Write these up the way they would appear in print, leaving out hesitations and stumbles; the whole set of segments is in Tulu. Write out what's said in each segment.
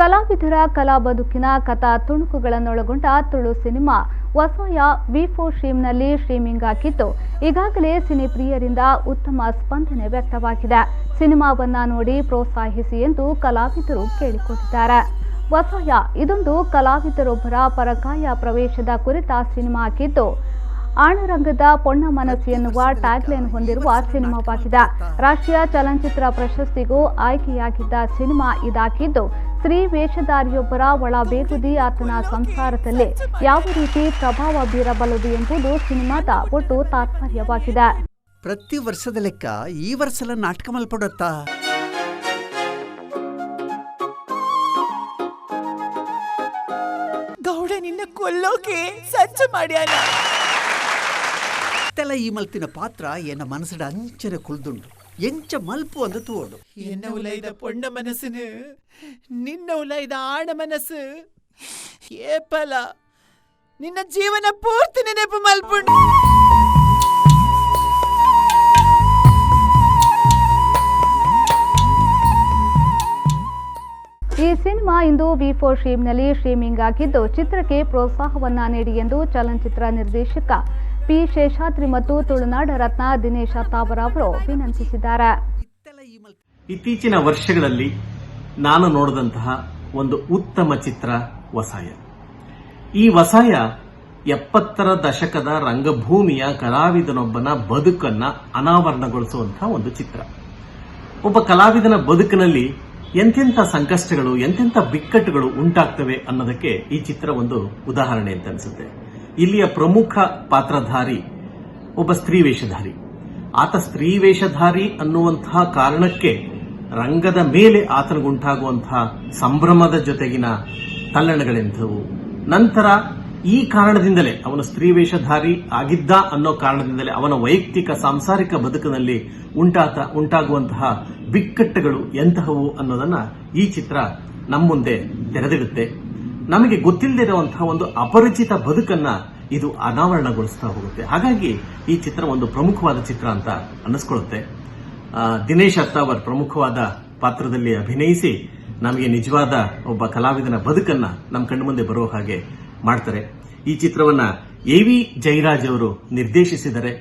ಕಲಾವಿದರ ಕಲಾ ಬದುಕಿನ ಕಥಾ ತುಣುಕುಗಳನ್ನೊಳಗೊಂಡ ತುಳು ಸಿನಿಮಾ ವಸಾಯ ವಿ4 ಸ್ಟ್ರೀಮ್ನಲ್ಲಿ ಸ್ಟ್ರೀಮಿಂಗ್ ಆಗಿದ್ದು, ಈಗಾಗಲೇ ಸಿನಿ ಪ್ರಿಯರಿಂದ ಉತ್ತಮ ಸ್ಪಂದನೆ ವ್ಯಕ್ತವಾಗಿದೆ. ಸಿನಿಮಾವನ್ನ ನೋಡಿ ಪ್ರೋತ್ಸಾಹಿಸಿ ಎಂದು ಕಲಾವಿದರು ಕೇಳಿಕೊಂಡಿದ್ದಾರೆ. ವಸಾಯ ಇದೊಂದು ಕಲಾವಿದರೊಬ್ಬರ ಪರಕಾಯ ಪ್ರವೇಶದ ಕುರಿತ ಸಿನಿಮಾ ಆಗಿದ್ದು, ಆಣರಂಗದ ಪೊಣ್ಣ ಮನಸ್ಸು ಎನ್ನುವ ಟ್ಯಾಗ್ಲೈನ್ ಹೊಂದಿರುವ ಸಿನಿಮಾವಾಗಿದೆ. ರಾಷ್ಟ್ರೀಯ ಚಲನಚಿತ್ರ ಪ್ರಶಸ್ತಿಗೂ ಆಯ್ಕೆಯಾಗಿದ್ದ ಸಿನಿಮಾ ಇದಾಗಿದ್ದು, ಸ್ತ್ರೀ ವೇಷಧಾರಿಯೊಬ್ಬರ ಒಳ ಬೇಗುದಿ ಆತನ ಸಂಸಾರದಲ್ಲಿ ಯಾವ ರೀತಿ ಪ್ರಭಾವ ಬೀರಬಲ್ಲದು ಎಂಬುದು ಸಿನಿಮಾದ ಒಟ್ಟು ತಾತ್ಪರ್ಯವಾಗಿದೆ. ಪ್ರತಿ ವರ್ಷದ ಲೆಕ್ಕ ಈ ವರ್ಷಲ ನಾಟಕ ಮಲ್ಪಡತ್ತಾ? ಗೌಡ ನಿನ್ನ ಕೊಲ್ಲೋಕೆ ಸಜ್ಜು ಮಾಡ್ಯಾನ. ಇತ್ತೆಲ್ಲ ಈ ಮಲ್ತಿನ ಪಾತ್ರ ಎನ್ನ ಮನಸ್ಸಡ ಅಂಚನೆ ಕುಲ್ದುಂಡು, ಎಂಚ ಮಲ್ಪು ಅಂದ ತೂವಡು. ಎನ್ನ ಉಲೈದ ಪೊಣ್ಣ ಮನಸ್ಸುನು ನಿನ್ನ ಉಲೈದ ಆಣ ಮನಸ್ಸು ಏಪಲ ನಿನ್ನ ಜೀವನ ಪೂರ್ತಿ ನೆನಪು ಮಲ್ಪುಂಡು. ಈ ಸಿನಿಮಾ ಇಂದು ವಿ4 ಸ್ಟ್ರೀಮ್ನಲ್ಲಿ ಸ್ಟ್ರೀಮಿಂಗ್ ಆಗಿದ್ದು, ಚಿತ್ರಕ್ಕೆ ಪ್ರೋತ್ಸಾಹವನ್ನ ನೀಡಿ ಎಂದು ಚಲನಚಿತ್ರ ನಿರ್ದೇಶಕ ಪಿ ಶೇಷಾದ್ರಿ ಮತ್ತು ತುಳುನಾಡ ರತ್ನ ದಿನೇಶ ತಾವರ ಅವರು ವಿನಂತಿಸಿದ್ದಾರೆ. ಇತ್ತೀಚಿನ ವರ್ಷಗಳಲ್ಲಿ ನಾನು ನೋಡಿದಂತಹ ಒಂದು ಉತ್ತಮ ಚಿತ್ರ ವಸಾಯ. ಈ ವಸಾಯ 70ರ ದಶಕದ ರಂಗಭೂಮಿಯ ಕಲಾವಿದನೊಬ್ಬನ ಬದುಕನ್ನ ಅನಾವರಣಗೊಳಿಸುವಂತಹ ಒಂದು ಚಿತ್ರ. ಒಬ್ಬ ಕಲಾವಿದನ ಬದುಕಿನಲ್ಲಿ ಎಂತೆಂಥ ಸಂಕಷ್ಟಗಳು, ಎಂತೆಂಥ ಬಿಕ್ಕಟ್ಟುಗಳು ಉಂಟಾಗ್ತವೆ ಅನ್ನೋದಕ್ಕೆ ಈ ಚಿತ್ರ ಒಂದು ಉದಾಹರಣೆ ಅಂತ ಅನ್ಸುತ್ತೆ. ಇಲ್ಲಿಯ ಪ್ರಮುಖ ಪಾತ್ರಧಾರಿ ಒಬ್ಬ ಸ್ತ್ರೀ ವೇಷಧಾರಿ. ಆತ ಸ್ತ್ರೀ ವೇಷಧಾರಿ ಅನ್ನುವಂತಹ ಕಾರಣಕ್ಕೆ ರಂಗದ ಮೇಲೆ ಆತನಿಗುಂಟಾಗುವಂತಹ ಸಂಭ್ರಮದ ಜೊತೆಗಿನ ತಲ್ಲಣಗಳೆಂಥವು, ನಂತರ ಈ ಕಾರಣದಿಂದಲೇ ಅವನು ಸ್ತ್ರೀ ವೇಷಧಾರಿ ಆಗಿದ್ದ ಅನ್ನೋ ಕಾರಣದಿಂದಲೇ ಅವನ ವೈಯಕ್ತಿಕ ಸಾಂಸಾರಿಕ ಬದುಕಿನಲ್ಲಿ ಉಂಟಾಗುವಂತಹ ಬಿಕ್ಕಟ್ಟುಗಳು ಎಂತಹವು ಅನ್ನೋದನ್ನ ಈ ಚಿತ್ರ ನಮ್ಮ ಮುಂದೆ ತೆರೆದಿಡುತ್ತೆ. ನಮಗೆ ಗೊತ್ತಿಲ್ಲದೆ ಇರುವಂತಹ ಒಂದು ಅಪರಿಚಿತ ಬದುಕನ್ನ ಇದು ಅನಾವರಣಗೊಳಿಸ್ತಾ ಹೋಗುತ್ತೆ. ಹಾಗಾಗಿ ಈ ಚಿತ್ರ ಒಂದು ಪ್ರಮುಖವಾದ ಚಿತ್ರ ಅಂತ ಅನ್ನಿಸ್ಕೊಳ್ಳುತ್ತೆ. ದಿನೇಶ್ ಅತ್ತಾವರ್ ಪ್ರಮುಖವಾದ ಪಾತ್ರದಲ್ಲಿ ಅಭಿನಯಿಸಿ ನಮಗೆ ನಿಜವಾದ ಒಬ್ಬ ಕಲಾವಿದನ ಬದುಕನ್ನ ನಮ್ಮ ಕಣ್ಣು ಮುಂದೆ ಬರುವ ಹಾಗೆ ಮಾಡ್ತಾರೆ. ಈ ಚಿತ್ರವನ್ನ ಎ ವಿ ಜಯರಾಜ್ ಅವರು ನಿರ್ದೇಶಿಸಿದರೆ,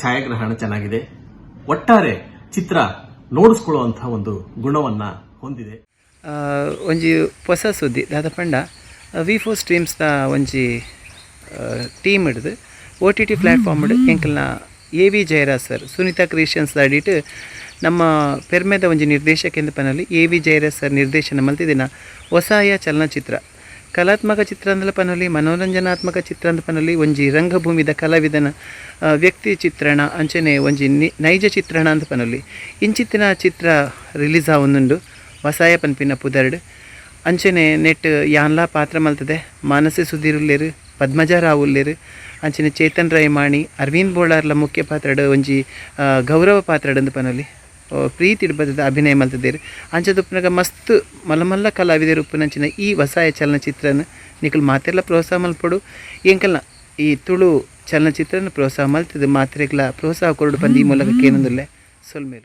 ಛಾಯಾಗ್ರಹಣ ಚೆನ್ನಾಗಿದೆ. ಒಟ್ಟಾರೆ ಚಿತ್ರ ನೋಡಿಸ್ಕೊಳ್ಳುವಂತಹ ಒಂದು ಗುಣವನ್ನ ಹೊಂದಿದೆ. ಒಂಜಿ ಹೊಸ ಸುದ್ದಿ ದಾದ ಪಂಡ, ವಿ4 ಸ್ಟ್ರೀಮ್ಸ್ದ ಒಂಜಿ ಟೀಮ್ ಹಿಡ್ದು OTT platform ಎಂಕಲ್ನ A V Jayaraj sir, Sunita creations ಅಡಿಟ್ ನಮ್ಮ ಪೆರ್ಮೆದ ಒಂಜಿ ನಿರ್ದೇಶಕ ಎಂದು ಪನಲ್ಲಿ A V Jayaraj sir ನಿರ್ದೇಶನ ಮಲ್ತಿದಿನ ಹೊಸಾಯ ಚಲನಚಿತ್ರ ಕಲಾತ್ಮಕ ಚಿತ್ರ ಅಂದಲ ಪನೊಲಿ, ಮನೋರಂಜನಾತ್ಮಕ ಚಿತ್ರ ಅಂದ ಪನೊಲಿ. ಒಂಜಿ ರಂಗಭೂಮಿದ ಕಲಾವಿದನ ವ್ಯಕ್ತಿ ಚಿತ್ರಣ ಅಂಚನೆ ಒಂಜಿ ನೈಜ ಚಿತ್ರಣ ಅಂತ ಪನೊಲಿ. ಇಂಚಿತ್ತಿನ ಚಿತ್ರ ರಿಲೀಸ್ ಆವೊಂದುಂಡು ವಸಾಯ ಪನ್ಪಿನ ಪುದರ್ಡ್. ಅಂಚನೆ ನೆಟ್ ಯಾನ್ಲಾ ಪಾತ್ರ ಮಲ್ತದೆ. ಮಾನಸಿ ಸುಧೀರ್ ಉಲ್ಲೆರ್, ಪದ್ಮಜ ರಾವ್ ಉಲ್ಲೆರ್, ಅಂಚನೆ ಚೇತನ್ ರೈಮಾಣಿ, ಅರವಿಂದ್ ಬೋಳಾರ್ಲ ಮುಖ್ಯ ಪಾತ್ರಡ್ ಒಂಜಿ ಗೌರವ ಪಾತ್ರಡ್ ಪನೊಲಿ. ಪ್ರೀತಿ ಬದದ ಅಭಿನಯ ಮಲ್ತದೇರು. ಅಂಚದ ಮಸ್ತ್ ಮಲ್ಲ ಮಲ್ಲ ಕಲಾವಿದರು ಉಪ್ಪುನಂಚಿನ ಈ ವಸಾಯ ಚಲನಚಿತ್ರನ ನಿಕುಲು ಮಾತೆರ್ಲ ಪ್ರೋತ್ಸಾಹ ಮಲ್ಪೊಡು. ಎಂಕಲ್ನ ಈ ತುಳು ಚಲನಚಿತ್ರನ ಪ್ರೋತ್ಸಾಹ ಮಲ್ತದ ಮಾತ್ರೆಗ್ಲ ಪ್ರೋತ್ಸಾಹ ಕೊರಡು ಪಂದ್ ಈ ಮೂಲಕ ಕೇನೊಂದುಲ್ಲೆ. ಸೊಲ್ಮೆಲು.